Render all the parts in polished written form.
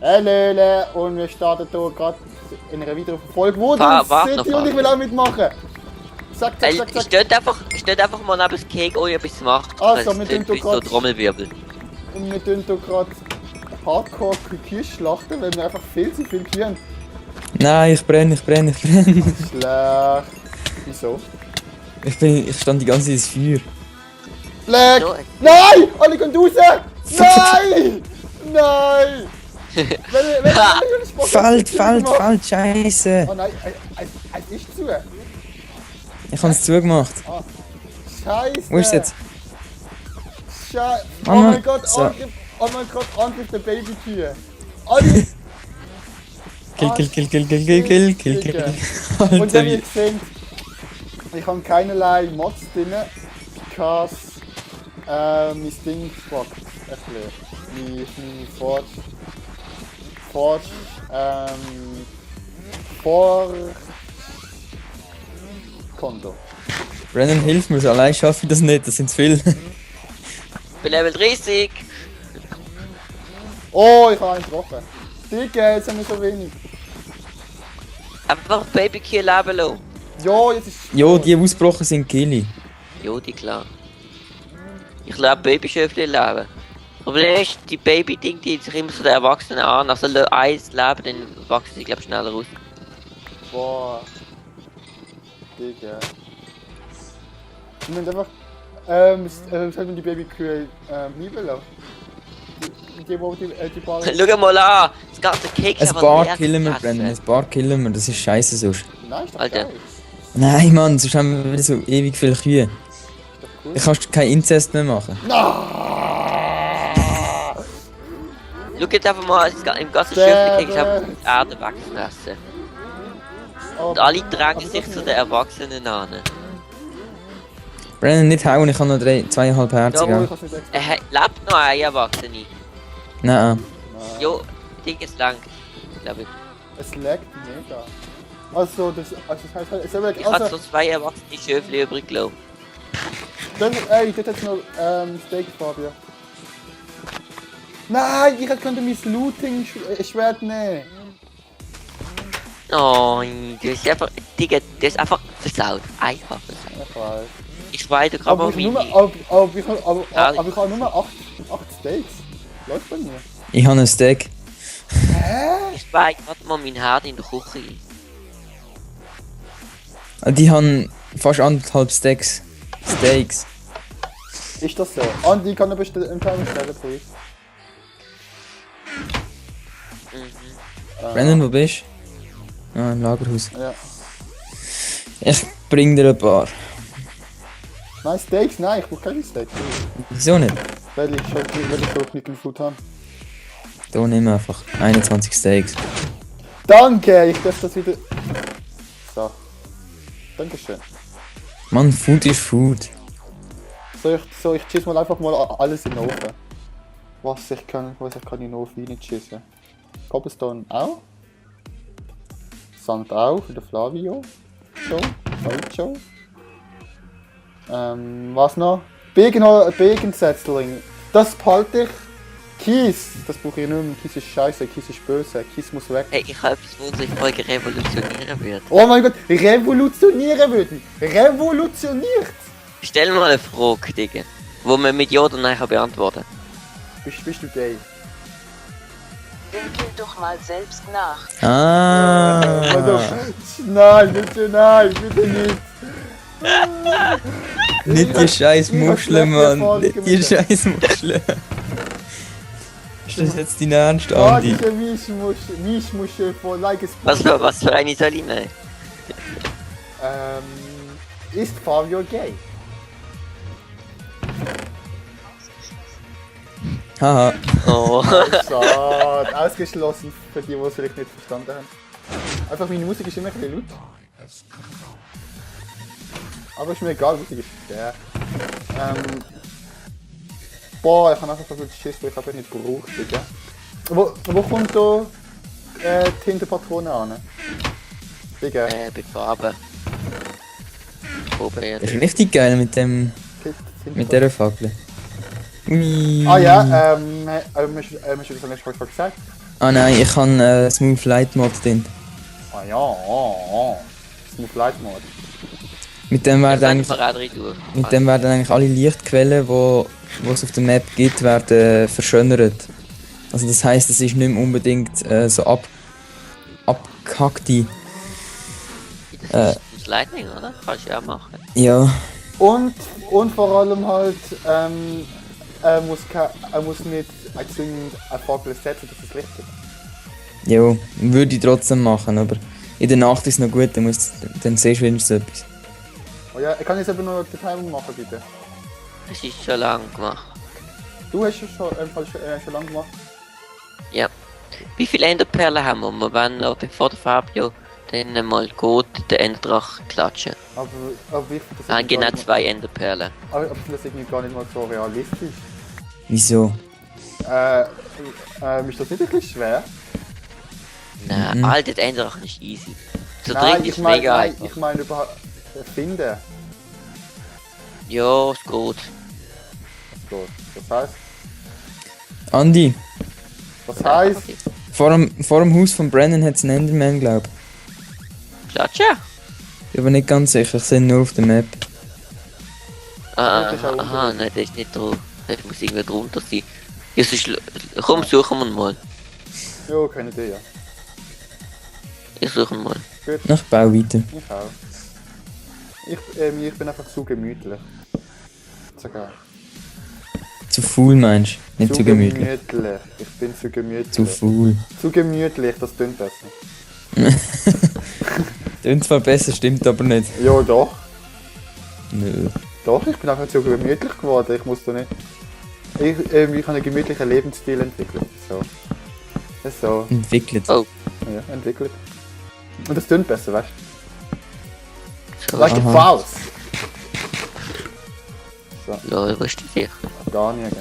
Hallöle, und wir starten hier gerade in einer weiteren Folge, wo City und ich will auch mitmachen. Zack, zack, zack, zack. Steht einfach mal neben das Cake euch etwas macht. Also, wir tun hier so Trommelwirbel. Und wir tun hier gerade Hardcore-Kühe schlachten, weil wir einfach viel zu viel Kühe haben. Nein, ich brenne. Schlecht. Wieso? Ich stand die ganze Zeit ins Feuer. Leck! So. Nein! Alle gehen raus! Nein! Nein! Fällt, scheiße! Oh nein, es ist zu. Ich hab's zugemacht. Ah, Scheiße! Wo ist jetzt? Scheiße! Oh Mann, mein Gott, so. Angriff der Babykühe! Alle! Kill. Und dann Alter, wie ihr seht, ich habe keinerlei Mods drin, because mein Ding fuckt. Mein Konto. Brennan, hilf mir, allein schaffe ich das nicht, das sind zu viel. Ich bin Level 30. Oh, ich habe einen getroffen. Digga, jetzt haben wir so wenig. Einfach Babykühe leben lassen. Jo, jetzt ist Jo, die ausgebrochen sind Killi. Jo, die klar. Ich lebe Babyschöfli leben. Problem ist, die Baby-Ding, die sich immer so den Erwachsenen an. Also eins leben, dann wachsen sie glaube schneller raus. Boah. Digga. Wir müssen einfach. Sollten die Babykühe bleiben lassen? Die Bar. Schau mal an! Das ganze Cake Ein paar killen wir, Brennan, ein paar killen wir, das ist scheiße sonst. Nein, ist doch Alter. geil. Nein, Mann, sonst haben wir wieder so ewig viele Kühe. Ist doch cool. Ich kannst kein Inzest mehr machen. Schau jetzt einfach mal, im ganzen Schöfli Cake haben die Erde wegfressen. Und alle drängen sich zu den Erwachsenen an. Brennan, nicht hauen, ich habe noch 2,5 Herzen. Jawohl, Ja. ich hab's nicht extra. Lebt noch ein Erwachsene? Nein. Jo, Ding ist lang. Glaube ich. Es laggt mega. Also, das heißt halt, Ich habe so 2 erwachsene Schöfli übrig gelassen. Dann, ey, dort hat's noch Steak, Fabio. Nein, ich könnte mein Looting-Schwert nehmen. Oh, du bist einfach. Digga, das ist einfach versaut. Einfach versaut. Ich weiß. Ich weiß, du kannst Aber mal ich, meine. aber ich habe nur 8 Steaks. Läuft bei mir. Ich habe einen Steak. Hä? Ich weiß, warte mal mein Herd in der Küche. Die haben fast 1,5 Steaks. Ist das so? Andi, kann er bestellen, please? Brennan, wo bist du? Ah, im Lagerhaus. Ja. Ich bring dir ein paar. Nein, Steaks? Nein, ich brauche keine Steaks. Wieso nicht? Weil ich schon nicht viel Food habe. Da nimm einfach 21 Steaks. Danke, ich darf das wieder... So. Dankeschön. Mann, Food ist Food. So, ich schieße mal einfach mal alles in den Ofen. Was ich kann in den Ofen reinschießen. Cobblestone auch. Sand auch, für den Flavio. So, Falcho. Was noch? Begensetzling. Das behalte ich. Kies, das brauche ich nicht mehr. Kies ist scheiße, Kies ist böse, Kies muss weg. Hey, ich habe etwas, wo sich Folge revolutionieren wird. Oh mein Gott, revolutionieren würden. Revolutioniert! Stell mal eine Frage, Digga. Wo man mit Ja oder Nein kann beantworten. Bist du gay? Denke doch mal selbst nach. Also, Ah. nein, bitte nicht. Nicht die scheiß Muscheln, Mann. Folge Nicht die mit- scheiß Muscheln. Ist das jetzt dein Ernst, Oh, Andi? diese Mischmuschel von Like a Was für eine soll ich nehmen? Ist Fabio gay? Haha. Oh. Schade, ausgeschlossen für die, die es vielleicht nicht verstanden haben. Einfach meine Musik ist immer ein bisschen laut. Aber ist mir egal, Musik ist der. Boah, ich habe einfach so viel Schiss, weil ich einfach nicht gebraucht, Digga. Wo kommt da die Hinterpatrone an? Digga. Bei Farbe. Probiert. Das ist richtig geil mit dem. Mit dieser Fackel. Ui. Ah ja, hast du das letzte Mal gesagt? Ah nein, ich habe Smooth Light Mod drin. Ah ja, Smooth Light Mode. Mit dem Das werden könnte eigentlich, man auch drin tun. mit dem werden eigentlich alle Lichtquellen, die es auf der Map gibt, werden verschönert. Also das heisst, es ist nicht mehr unbedingt so abgehackte. Das ist das Lightning, oder? Kannst du ja auch machen. Ja, Und vor allem halt, er muss nicht zwingend eine Fackel setzen, dass es Licht gibt. ja, würde ich trotzdem machen, aber in der Nacht ist es noch gut, dann siehst du wenigstens etwas. Oh ja, ich kann jetzt aber noch den Timer machen, bitte. Das ist schon lang gemacht. Du hast es schon, schon lange gemacht. Ja. Wie viele Enderperlen haben wir? Wir wollen noch, bevor der Fabio dann mal geht, den Enderdrach klatschen. Aber ich finde das Wir haben irgendwie genau gar nicht 2 Enderperlen. aber ich finde das irgendwie gar nicht mal so realistisch. Wieso? Ist das nicht ein bisschen schwer? Nein, Mhm. Alter, der Enderdrach ist easy. Zu Nein, dritt ich ist meine, mega nein, einfach. ich meine überhaupt finden. Ja, ist gut. Gut. Das heißt, Andi, das heißt, vor dem Haus von Brennan hat es einen Enderman, glaub ich. Klatschen? Ich bin aber nicht ganz sicher, ich sehe ihn nur auf der Map. Ah, Das ist auch aha, nein, der ist nicht drauf. Der muss irgendwie drunter sein. Ja, sonst, komm, suchen wir ihn mal. ja, keine Idee, ja. Ich suche ihn mal. Ich baue weiter. Ich auch. Ich bin einfach zu gemütlich. Sogar. Zu faul meinst du? Nicht zu gemütlich. Ich bin zu gemütlich. Zu faul. Zu gemütlich, das klingt besser. Klingt zwar besser, stimmt aber nicht. Ja, doch. Nö. Doch, ich bin einfach zu gemütlich geworden. Ich muss da nicht. Ich habe einen gemütlichen Lebensstil entwickelt. So. Das ist so. Entwickelt. Oh. Ja, entwickelt. Und das klingt besser, weißt du? So, Weißt du, Aha. Faust! Lol, wo ist die sicher? Gar nirgends.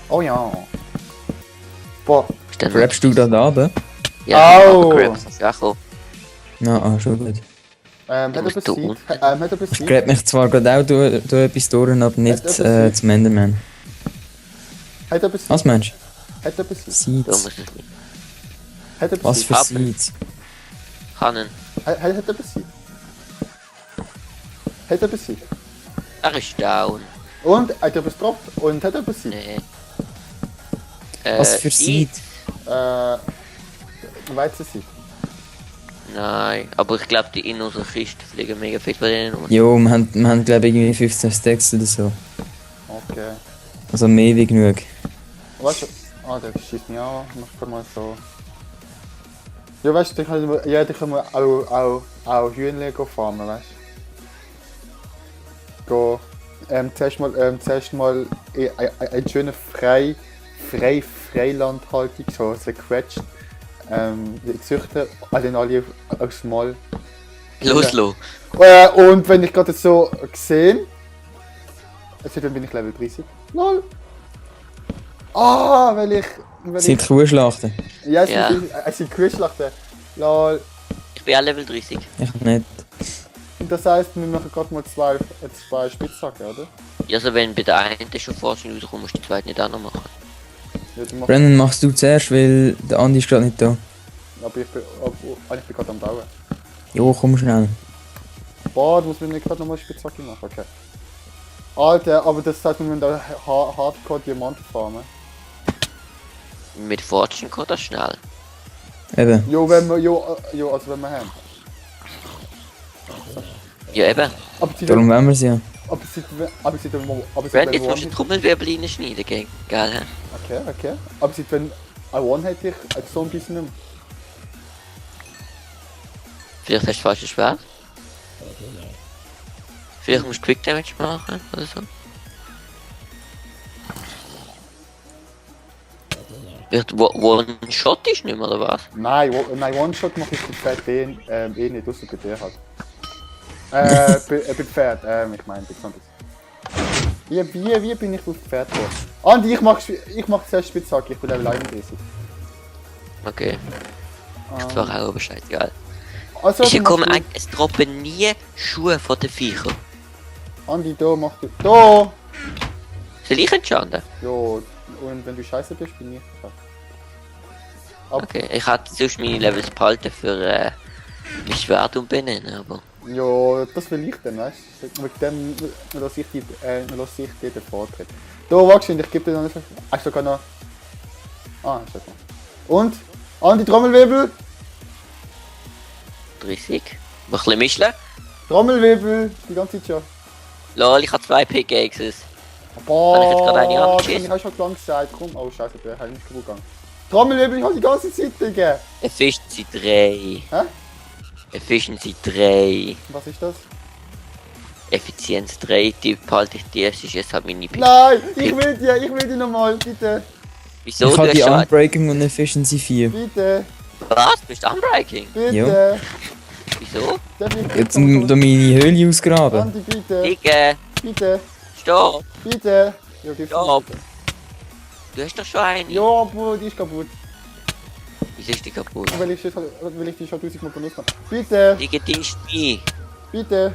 Oh ja. Boah. Ist der Grabst du da oben? Ja, Au! Grabs. Ja, komm. Na, schon gut. Hat er musst du besiegt? unten. Hat er Ich besiegt? grab mich zwar gerade auch durch etwas durch, aber nicht Hat er zum Enderman. Hat er besiegt? Was meinst Hat er besiegt? Da Seeds. muss es nicht. Hat er Was besiegt? für Ab. Seeds? Kannen. Hat er besiegt? Hat er besiegt? Er ist down. Und hat er bestroppt? Und hat er besiegt? Nee. Was für Seed? Weizensieg. Nein, aber ich glaube, die in unserer Kiste fliegen mega viel von denen um. Jo, wir haben glaube ich irgendwie 15 Stacks oder so. Okay. Also mehr wie genug. Weißt du, der schießt mich an, mach mal so. Ja, weißt du, dann können wir auch Hühnchen farmen, weißt du? Zuerst mal eine schöne Freilandhaltung, so quetscht. Ich züchte dann alle aufs Mal. Los, los. Und wenn ich gerade so gesehen, also dann bin ich Level 30. Lol. Ah, weil ich. Sind Kuhschlachten? Ja, Ja. es sind Kuhschlachten. Lol. Ich bin auch Level 30. Ich nicht. Und das heisst, wir machen gerade mal zwei Spitzhacken, oder? Ja, also wenn bei der einen schon Forschung rauskommt, musst du die zweite nicht auch noch machen. Ja, du machst, Brennan, machst du zuerst, weil der Andi ist gerade nicht da. aber ich bin gerade am Bauen. Jo, komm schnell. Boah, du musst mir nicht gerade nochmal Spitzhacke machen, okay. Alter, aber das heißt, wir müssen da Hardcore Diamanten farmen. Mit Fortune geht das schnell. Eben. Jo, wenn wir haben. Ja, eben. Aber sie Darum wollen wir sie ja. Brand, jetzt musst du die Trommelwirbel reinschneiden, gell? Geil, hä? Okay. Aber seit wenn One hätte ich als Zombies nicht mehr. Vielleicht hast du falsches Schwert. Vielleicht musst du Quick Damage machen oder so. Vielleicht One-Shot ist nicht mehr, oder was? Nein, One-Shot mache ich bei Pferd nicht, außer bei dir halt. Bei Pferd, ich meine, bei Zombies. Wie bin ich auf Pferd gekommen? Andi, ich mach zuerst Spitzhacke, ich bin Level 31. Okay. Das war auch Bescheid, geil. Also, Ich du komme machst eigentlich, es droppen nie Schuhe von den Viechern. Andi, da mach du. Da! Soll ich entscheiden? Ja, und wenn du scheiße bist, bin ich. Okay, ich hätte sonst meine Levels behalten für mein Schwert umbenennen, aber... Ja, das will ich dann, weißt du? Mit dem lasse ich dir den Vortritt. Da, wahrscheinlich, ich gebe dir noch nicht... Hast du sogar noch... Ah, ist okay. Und? An die Trommelwirbel! 30. Noch ein bisschen mischen. Trommelwirbel! Die ganze Zeit schon. Lol, ich habe 2 Pickaxes. Boah, Habe ich jetzt gerade eine das angeschissen? hab ich auch schon lang gesagt. Komm, oh scheiße, der hat nicht kaputt gegangen. Trommelwirbel, ich hab die ganze Zeit, Digga! Efficiency 3. Hä? Efficiency 3. Was ist das? Effizienz 3, die behalte ich dir, es ist jetzt halt meine Pick. Nein! Ich will die nochmal, bitte! Wieso? Ich Du habe die hast schon... Unbreaking und Efficiency 4. Bitte! Was? Bist du Unbreaking? Bitte! Wieso? Darf ich Jetzt da meine Höhle ausgraben. Andi, bitte! Digga, Bitte! stopp! Bitte! Ja, gib's Stopp. mir. Du hast doch schon eine. Ja, aber die ist kaputt. Wieso ist die kaputt? Weil ich die schon 1000 Mal benutzt habe. Bitte! Digga, die ist mein. Bitte!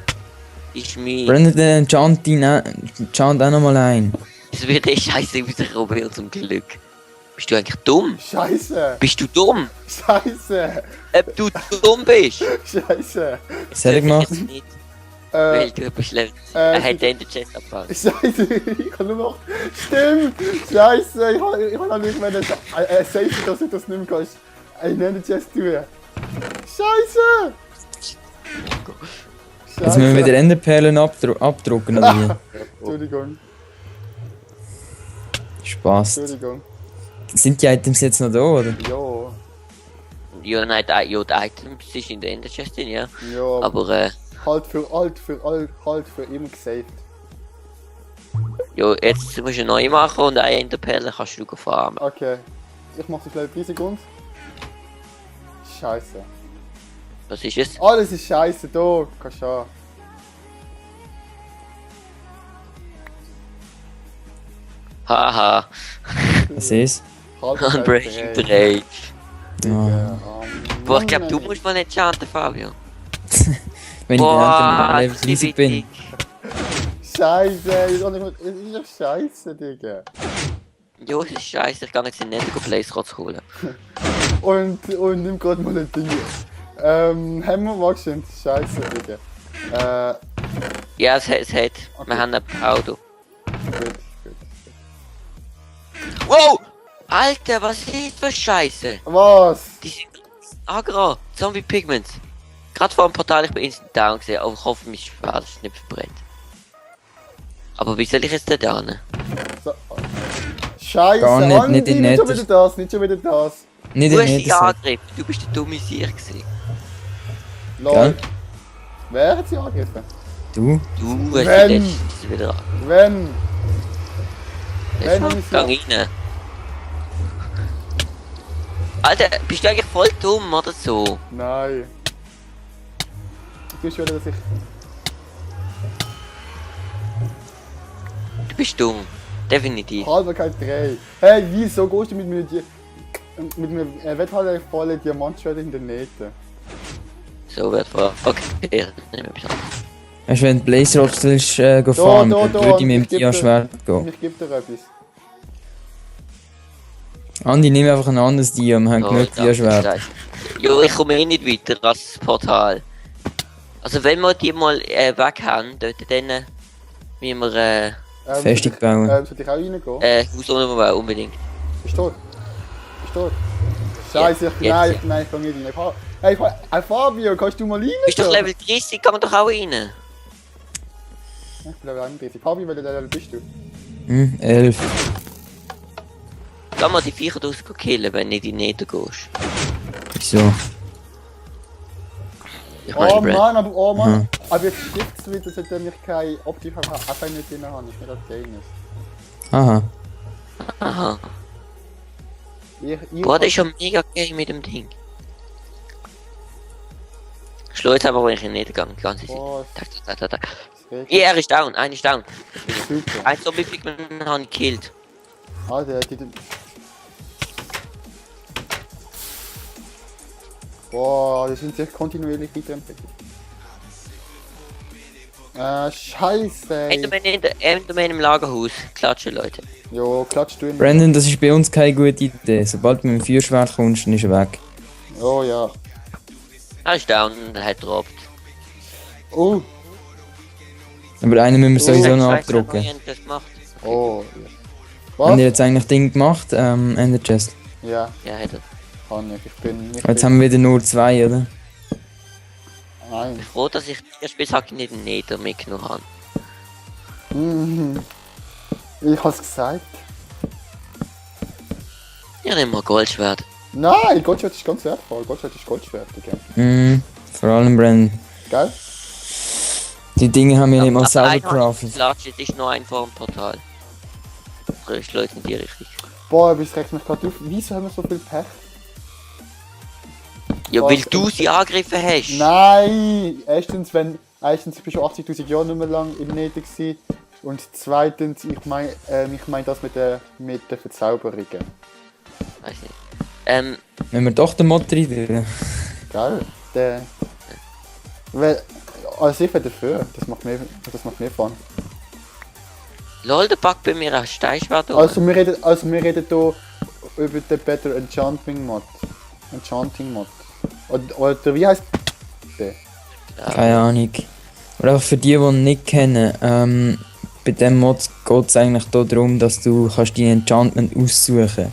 Die ist mein. Brennt den Chant auch nochmal ein. Das wird eh scheiße wieder zum Glück. Bist du eigentlich dumm? Scheiße! Bist du dumm? Scheiße! Ob du dumm bist? Scheiße! Was hat er gemacht? Jetzt nicht, weil Äh, du bist Level. Er hat den Chest abgebaut. Scheiße! Ich kann nur noch... Stimmt! Scheiße! Ich kann nicht mehr... Safe, dass du das nicht mehr kannst. Ich nenne Chest tun. Scheiße! Jetzt müssen wir wieder Enderperlen abdrucken oder wie? Entschuldigung, Spaß. Entschuldigung. Sind die Items jetzt noch da, oder? Ja, Ja, nein, die Items ist in der Ender Chest drin, ja. ja. Aber Halt für immer gesaved. ja, jetzt musst du neu machen und eine Enderperle kannst du farmen. Okay. Ich mach so schnell 3 Sekunden. Scheiße. Was ist es? Alles ist scheiße, da. Kannst du haben. Haha. Was ist? Unbreaking 3. Ah. Boah, ich glaube, du musst mal nicht chanten, Fabio. Wenn ich Boah, dann Level 30 bin. Scheiße, ist doch scheiße, Digga. Jo, es ist scheiße, ich kann jetzt nicht Place holen. Und nimm grad mal ein Ding. Hammer Waschen, scheiße, Digga. Ja, es hat. Okay. Wir haben ein Auto. Gut. Wow! Alter, was ist für Scheiße? Was? Die sind aggro, Zombie Pigments. Gerade vor dem Portal, ich bin instant down gesehen, aber ich hoffe, mein Schwert ist nicht verbrennt. Aber wie soll ich jetzt da hin? So. Scheiße, Gar nicht, Andi, nicht in nicht schon Nettes. wieder das, nicht schon wieder das. Nicht Du in hast dich jeder Seite. angegriffen, du bist der dumme Sieg gewesen. Lol. Gell? Wer hat sie angegriffen? Du? Du hast Wenn. dich letztens wieder an. Wenn? Jetzt Wenn ich gang rein. Alter, bist du eigentlich voll dumm oder so? Nein. Du bist wieder, dass ich... Du bist dumm. Definitiv. Halberkeit 3. Hey, wieso gehst du mit einem wetthaltvollen Diamantschwert in der Nähte? So wertvoll. Okay, ich nehme etwas anderes. Weißt du, wenn du Blaze Rocks willst, farmen, da, dann da, würde ich mit dem ich geb Dia-Schwert Und gehen. ich gebe dir etwas. Andi, nimm einfach ein anderes Dia, wir haben Oh, genug danke, Dia-Schwert. Scheiße. Jo, ich komme eh nicht weiter als das Portal. Also wenn wir die mal weg haben, dort dann müssen wir Festung bauen. Soll ich auch reingehen? Haus umbauen, unbedingt. Bist du tot? Bist du tot? Scheiße, Jetzt, nein, jetzt. nein, ich kann nicht rein. Hey, Fabio, kannst du mal rein? Bist doch Level 30, kann man doch auch rein. Ich bin Level 31. Fabio, welcher Level bist du? 11. Kann man die Viecher draus killen, wenn du in die Nähe gehst. Wieso? Ich meine, Oh Brad. Mann, aber Mhm. Aber jetzt stimmt es wieder, seitdem ich keine optische Effekte nicht drin habe. Ich nicht das Game ist. Aha. Aha. Ich Boah, das ist schon mega geil mit dem Ding. Ich schlage jetzt aber, wenn ich in den Niedergang die ganze Zeit. Oh, Tak. es Ja, er ist down, einer ist down. super. Ein Zombie-Pigment habe ich gekillt. Alter, Boah, die sind sich kontinuierlich weiterentwickelt. Scheiße. Enderman im Lagerhaus. Klatschen, Leute. Jo, klatsch du ihn. Brandon, das ist bei uns keine gute Idee. Sobald du mit dem Feuerschwert kommst, dann ist er weg. Oh ja. Er ist down und er hat droppt. Oh. Aber einen müssen wir sowieso noch Ich weiss nicht, abdrucken. wie ihr das gemacht. Oh. Ja. Haben Was? die jetzt eigentlich Ding gemacht? Ender Chest. Ja, Ja, hat er. kann ich. Ich bin nicht. Jetzt haben wir wieder nur 2, oder? Nein. Froh, dass ich erst bis Hack nicht den Nether mitgenommen habe. Mhm. Ich hab's gesagt. Ja, nimm mal Goldschwert. Nein, Goldschwert ist ganz wertvoll. Goldschwert ist Goldschwert, gell? Vor allem Brandon. Gell? Die Dinge haben wir nicht mal Aber selber einfach, craftet. Latsch, es ist nur ein Formportal. Ich läuft in die Richtung. Boah, bis regt mich gerade auf. Wieso haben wir so viel Pech? Ja, Was? weil du sie angegriffen hast. Nein! Erstens bist du schon 80.000 Jahre nicht mehr lang im Nether gewesen. Und zweitens, ich mein das mit der Verzauberungen. Weiß nicht. Wenn wir doch den Mod rein. Gell? Also ich bin dafür. Das macht mehr Fun. Lol, der Bug bei mir ein Steinschwert. Also wir reden hier über den Better Enchanting Mod. Oder wie heißt der? Keine Ahnung. Aber einfach für die ihn nicht kennen, bei dem Mod geht es eigentlich darum, dass du kannst die Enchantment aussuchen.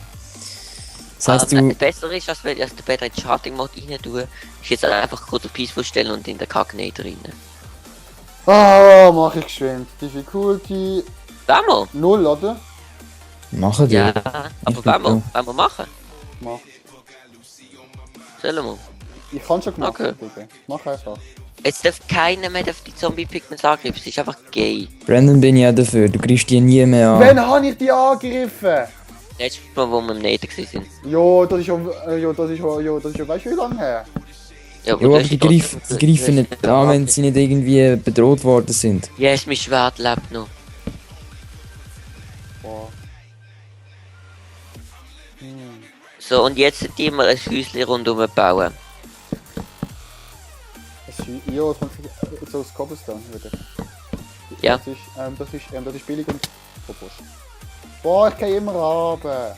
Das heisst, du... Besser ist, als wenn ich den Better Enchanting Mod rein tue, ist jetzt einfach kurz auf Peaceful stellen und in den Kacknader rein. Ah, mach ich geschwind. Difficulty Wollen wir? 0, oder? Machen die. Ja, Ich aber bin wollen wir machen? Mach. Sollen wir? Ich kann schon gemacht, Okay. Digga. Mach einfach. Jetzt darf keiner mehr auf die Zombie-Pigments angreifen, es ist einfach gay. Brandon bin ich auch dafür, du greifst die nie mehr an. Wann habe ich die angegriffen? Letztes Mal, wo wir im Nether waren. Jo, das ist schon, weißt du wie lange her? Ja, Ja, aber die greifen nicht an, wenn sie nicht irgendwie bedroht worden sind. Yes, mein Schwert lebt noch. Boah. So, und jetzt die wir ein Häuschen rundum bauen. Ja, es kommt so aus Cobblestone wieder. Ja. Das ist billig und robust. Boah, ich gehe immer runter.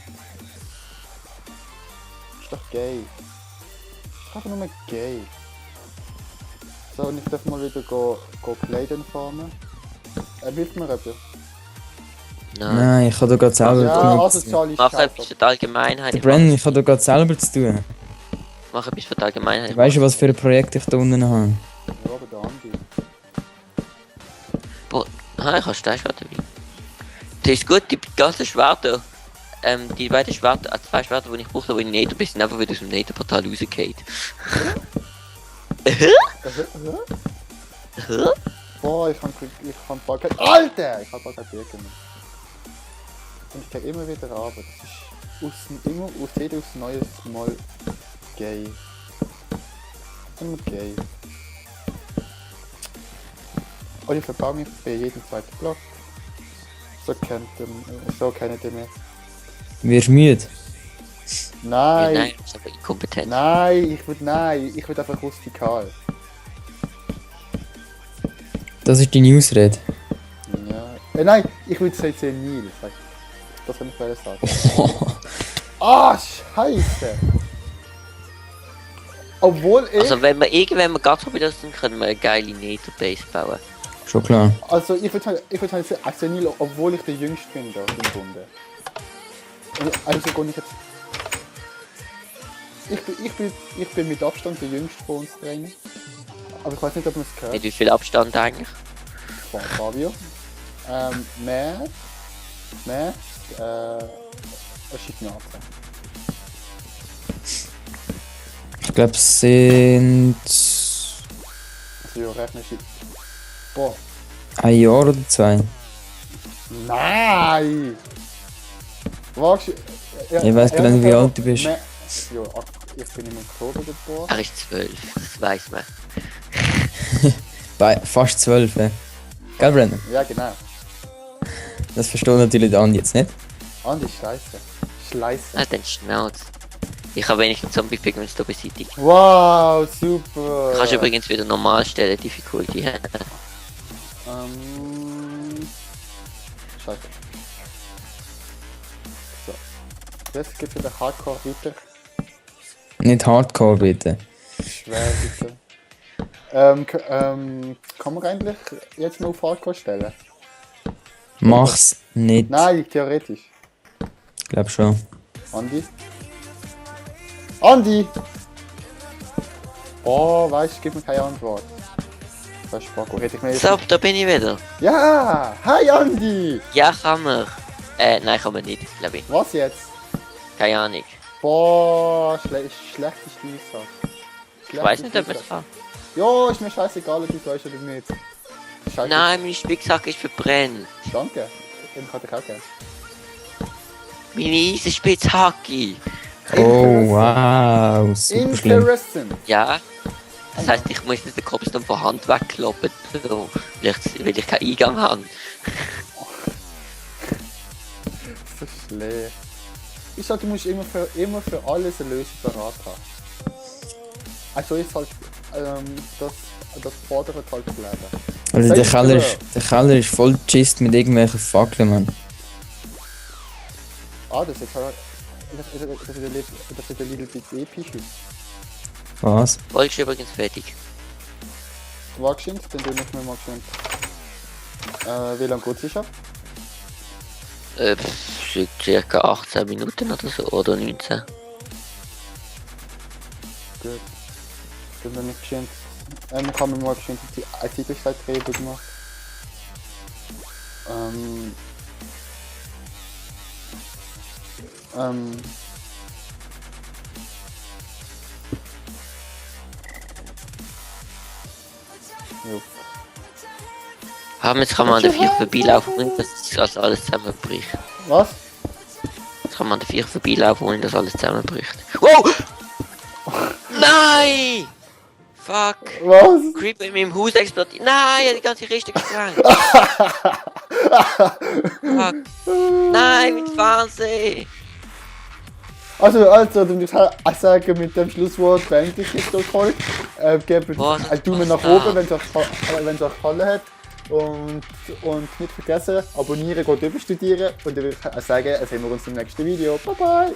Ist doch gay. Ist einfach nur gay. So, und ich darf mal wieder go Kleidern farmen. Hilft mir etwas? Nein. Nein, ich habe da gerade selber Ja, genug also zu tun. zahle ich Mach etwas für die Allgemeinheit. Brandon, ich habe da gerade selber zu tun. Mach etwas für die Allgemeinheit. Weißt du, was für ein Projekt ich da unten habe? Ja, aber der Andi. Boah, ich habe Steinschwert dabei. Das ist gut, die ganzen Schwerter. Die beiden Schwerter, zwei Schwerter, die ich brauche, die in Nether bin, sind einfach wieder aus dem Nether-Portal rausgefallen. Boah, ich kann bald kein... Alter! Ich hab bald kein Bier genommen. Und ich gehe immer wieder runter. Das ist immer aus jedem aufs Neues mal gay. Immer gay. Und ich verbaue mich bei jedem zweiten Block. So kennt ihr mich. Du wirst müde. Nein! Nein, das ist aber inkompetent. Nein, ich will einfach rustikal. Das ist deine Ausrede. Ja. Nein, ich will senil. Das kann ich gerade sagen. Ah, Scheiße! Obwohl ich. Also wenn wir irgendwann mal ganz wieder sind, können wir eine geile Nether-Base bauen. Schon klar. Also ich würde sagen, senil, obwohl ich der Jüngste bin da im Bunde. Also gar nicht jetzt. Ich bin mit Abstand der Jüngste von uns drinnen. Aber ich weiß nicht, ob man es gehört. Mit wie viel Abstand eigentlich? Von Fabio. Matt, schießt mir ab. Ich glaube, es sind Also ja, rechne ich. Boah. ein Jahr oder 2. Nein! Wagst du? Ich weiss gar nicht, wie alt du bist. Ja, ich bin im Oktober geboren. Er ist 12, das weiss man. Fast 12, Gell, Brandon? Ja, genau. Das versteht natürlich der Andi jetzt nicht. Andi, scheiße. Schleiße. Ah, dann Schnauz. Ich habe wenigstens Zombie-Pigments hier beseitigt. Wow, super! Du kannst übrigens wieder normal stellen, Difficulty. Scheiße. Das gibt wieder Hardcore weiter. Nicht Hardcore, bitte. Schwer bitte. Kann man eigentlich jetzt mal auf Hardcore stellen? Mach's nicht. Nein, theoretisch. Ich glaub schon. Andi? Andi! Oh, weißt du, gib mir keine Antwort. Das ist Spacko. Hätte ich mir jetzt... So, da bin ich wieder. Ja! Hi Andi! Ja, kann man. Nein, kann man nicht, glaube ich. Was jetzt? Keine Ahnung. Boah, schlechte Spielsache. Ich weiß nicht, ob man es kann. Ja, ist mir scheißegal, ob du es weißt oder nicht. Scheiße. Nein, meine Spitzhacke ist verbrennt. Danke. Den kann ich auch gerne. Meine Eisenspitzhacke. Oh, wow. Super schlimm. Interessant. Ja. Das heisst, ich muss jetzt den Cobblestone von Hand wegkloppen, so, weil ich keinen Eingang habe. So schlecht. Ich sag, du musst immer für alles eine Lösung parat haben. Also jetzt halt das vordere halt bleiben. Also Sei der Keller ist voll gist mit irgendwelchen Fackeln, Mann. Ah, das ist jetzt halt... Das ist der Little Bit episch. Was? Volk ist übrigens fertig. Wagst du dann tue ich mir mal geschwind. Wie lange geht es sicher? Circa 18 Minuten oder so, oder 19. Gut. Dann bin ich geschwind. Ich habe mir mal geschwind die Artikelzeitrede gemacht. Jo. Aber jetzt kann man an der 4 vorbeilaufen und das alles zusammenbricht. Was? Jetzt kann man an der 4 vorbeilaufen und das alles zusammenbricht. Wow! Nein! Fuck! Was? Creeper in meinem Haus explodiert. Nein, er hat die ganze Kiste gesprengt. Fuck. Nein, mit Fernsehen! Also, du musst halt sagen, mit dem Schlusswort beende ich jetzt das heute. Gebt Was? einen Daumen nach oben, wenn es euch gefallen hat. Und nicht vergessen, abonnieren, geht überstudieren. Und dann würde ich sagen, sehen wir uns im nächsten Video. Bye bye!